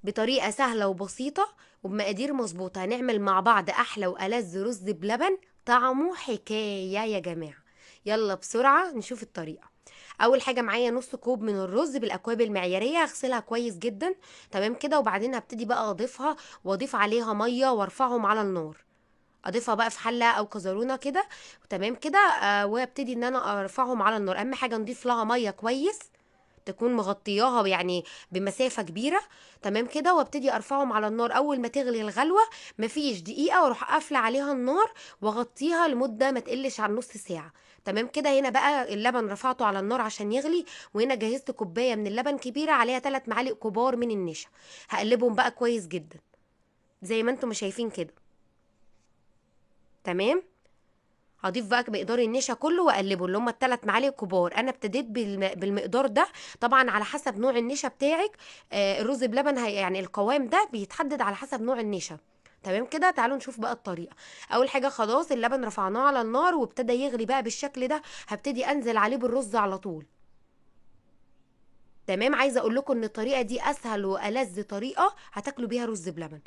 بطريقة سهلة وبسيطة وبمقادير مظبوطة. هنعمل مع بعض احلى والذ رز بلبن طعمه حكاية يا جماعة. يلا بسرعة نشوف الطريقة. اول حاجة معايا نص كوب من الرز بالاكواب المعياريه، هغسلها كويس جدا تمام كده، وبعدين هبتدي بقى اضيفها واضيف عليها مية وارفعهم على النار. اضيفها بقى في حله او كزرونه كده تمام كده، وابتدي ان انا ارفعهم على النار. اهم حاجة نضيف لها مية كويس تكون مغطياها يعني بمسافه كبيرة تمام كده، وابتدي ارفعهم على النار. اول ما تغلي الغلوه مفيش دقيقة واروح قافله عليها النار واغطيها لمدة ما تقلش عن نص ساعة تمام كده. هنا بقى اللبن رفعته على النار عشان يغلي، وهنا جهزت كوباية من اللبن كبيرة عليها 3 معالق كبار من النشا. هقلبهم بقى كويس جدا زي ما انتم شايفين كده تمام. هضيف بقى مقدار النشا كله واقلبه اللي هم ال3 معالق كبار. انا ابتديت بالمقدار ده، طبعا على حسب نوع النشا بتاعك. الرز بلبن هي يعني القوام ده بيتحدد على حسب نوع النشا تمام كده. تعالوا نشوف بقى الطريقة. اول حاجة خلاص اللبن رفعناه على النار وابتدى يغلي بقى بالشكل ده، هبتدي انزل عليه بالرز على طول تمام. عايزه اقول لكم ان الطريقة دي اسهل والذ طريقه هتاكلوا بيها رز بلبن.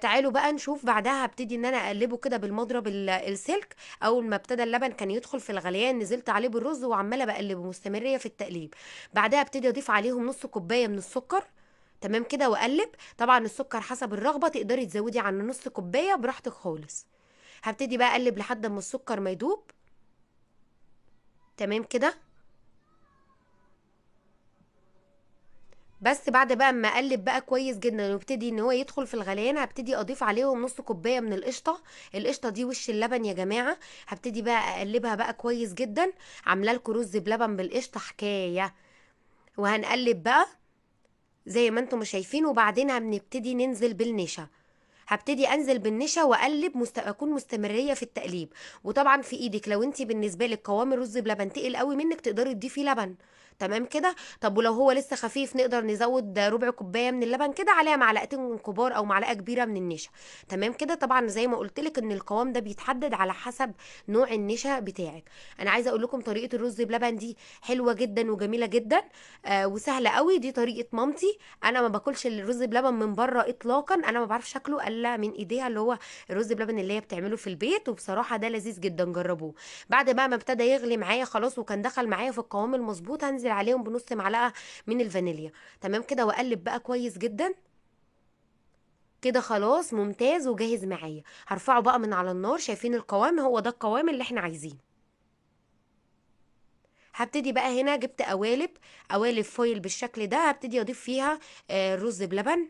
تعالوا بقى نشوف بعدها. هبتدي ان انا اقلبه كده بالمضرب السلك. اول ما ابتدى اللبن كان يدخل في الغليان نزلت عليه بالرز وعماله بقلبه مستمريه في التقليب. بعدها ابتدي اضيف عليهم نص كوباية من السكر تمام كده واقلب. طبعا السكر حسب الرغبة، تقدري تزودي عن نص كوباية براحتك خالص. هبتدي بقى اقلب لحد ما السكر ما يدوب تمام كده. بس بعد بقى ما اقلب بقى كويس جدا وابتدي ان هو يدخل في الغليان، هبتدي اضيف عليهم نص كوباية من القشطه. القشطه دي وش اللبن يا جماعة. هبتدي بقى اقلبها بقى كويس جدا. عامله لكم رز بلبن بالقشطه حكاية. وهنقلب بقى زي ما انتم شايفين. وبعدين هنبتدي ننزل بالنشا. هبتدي انزل بالنشا واقلب، اكون مستمريه في التقليب. وطبعا في ايدك لو انت بالنسبة لك قوام الرز بلبن تقل قوي منك تقدري تضيفي لبن تمام كده. طب ولو هو لسه خفيف نقدر نزود ربع كوباية من اللبن كده عليها معلقتين كبار او معلقه كبيرة من النشا تمام كده. طبعا زي ما قلت لك ان القوام ده بيتحدد على حسب نوع النشا بتاعك. انا عايزه اقول لكم طريقه الرز بلبن دي حلوة جدا وجميلة جدا، وسهلة قوي. دي طريقه مامتي. انا ما باكلش الرز بلبن من بره اطلاقا، انا ما بعرفش اكله الا من ايديها، اللي هو الرز بلبن اللي هي بتعمله في البيت، وبصراحة ده لذيذ جدا، جربوه. بعد بقى ما ابتدى يغلي معايا خلاص وكان دخل معايا في القوام المظبوط، هنزل عليهم بنص معلقه من الفانيليا تمام كده، واقلب بقى كويس جدا كده. خلاص ممتاز وجاهز معايا. هرفعه بقى من على النار. شايفين القوام؟ هو ده القوام اللي احنا عايزينه. هبتدي بقى هنا جبت قوالب فويل بالشكل ده، هبتدي اضيف فيها الرز بلبن.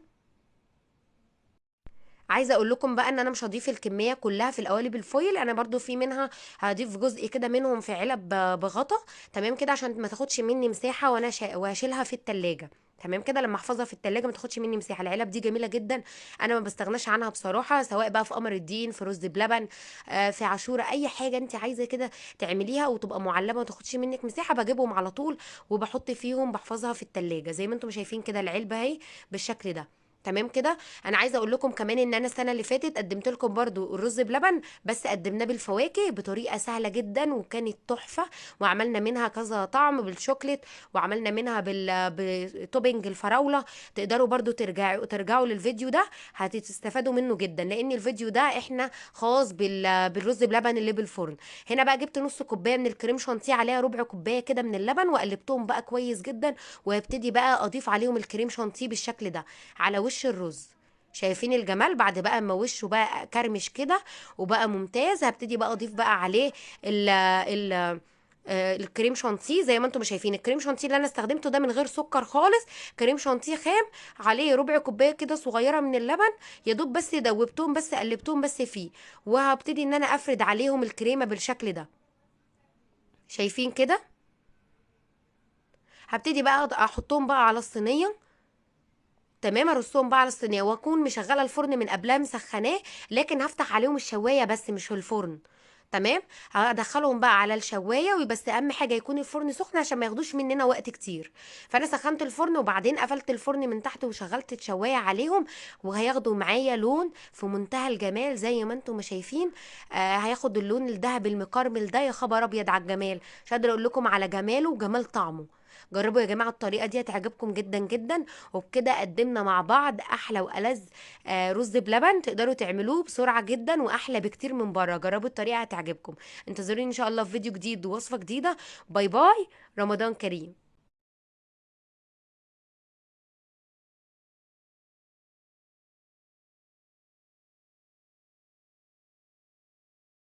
عايزه اقول لكم بقى ان انا مش هضيف الكمية كلها في القوالب الفويل، انا برضو في منها هضيف جزء كده منهم في علب بغطا تمام كده، عشان ما تاخدش مني مساحة وانا واشيلها في التلاجة تمام كده. لما احفظها في التلاجة ما تاخدش مني مساحة. العلب دي جميلة جدا، انا ما بستغناش عنها بصراحة، سواء بقى في قمر الدين، في رز بلبن، في عاشوره، اي حاجة انت عايزه كده تعمليها وتبقى معلبه وما تاخدش منك مساحة، بجيبهم على طول وبحط فيهم، بحفظها في التلاجة زي ما انتم شايفين كده. العلبة اهي بالشكل ده تمام كده. انا عايزه اقول لكم كمان ان انا السنة اللي فاتت قدمت لكم برضو الرز بلبن، بس قدمناه بالفواكه بطريقة سهلة جدا وكانت تحفة، وعملنا منها كذا طعم بالشوكليت، وعملنا منها ب topping الفراوله. تقدروا برضو ترجعوا للفيديو ده، هتستفادوا منه جدا، لان الفيديو ده احنا خاص بالرز بلبن اللي بالفرن. هنا بقى جبت نص كوباية من الكريم شانتيه عليها ربع كوباية كده من اللبن، وقلبتهم بقى كويس جدا، وابتدي بقى اضيف عليهم الكريم شانتيه بالشكل ده على وش الرز. شايفين الجمال؟ بعد بقى ما وشه بقى كرمش كده وبقى ممتاز، هبتدي بقى اضيف بقى عليه الكريم شانتيه زي ما انتم شايفين. الكريم شانتيه اللي انا استخدمته ده من غير سكر خالص، كريم شانتيه خام عليه ربع كوباية كده صغيرة من اللبن، يا دوب بس دوبتهم بس قلبتهم بس فيه، وهبتدي ان انا افرد عليهم الكريمة بالشكل ده. شايفين كده؟ هبتدي بقى احطهم بقى على الصينية تمام. ارصهم بقى على الصينية، واكون مشغله الفرن من قبلها مسخناه، لكن هفتح عليهم الشوايه بس مش الفرن تمام. هدخلهم بقى على الشوايه، وبس اهم حاجة يكون الفرن سخن عشان ما ياخدوش مننا وقت كتير. فانا سخنت الفرن وبعدين قفلت الفرن من تحت وشغلت الشوايه عليهم، وهياخدوا معايا لون في منتهى الجمال زي ما انتم شايفين. هياخد اللون الذهبي المكرمل ده، يا خبر ابيض على الجمال، مش قادرة اقول لكم على جماله وجمال طعمه. جربوا يا جماعة الطريقة دي هتعجبكم جدا جدا. وبكده قدمنا مع بعض احلى والذ رز بلبن تقدروا تعملوه بسرعة جدا واحلى بكتير من بره. جربوا الطريقة هتعجبكم. انتظروني ان شاء الله في فيديو جديد ووصفه جديدة. bye bye، رمضان كريم.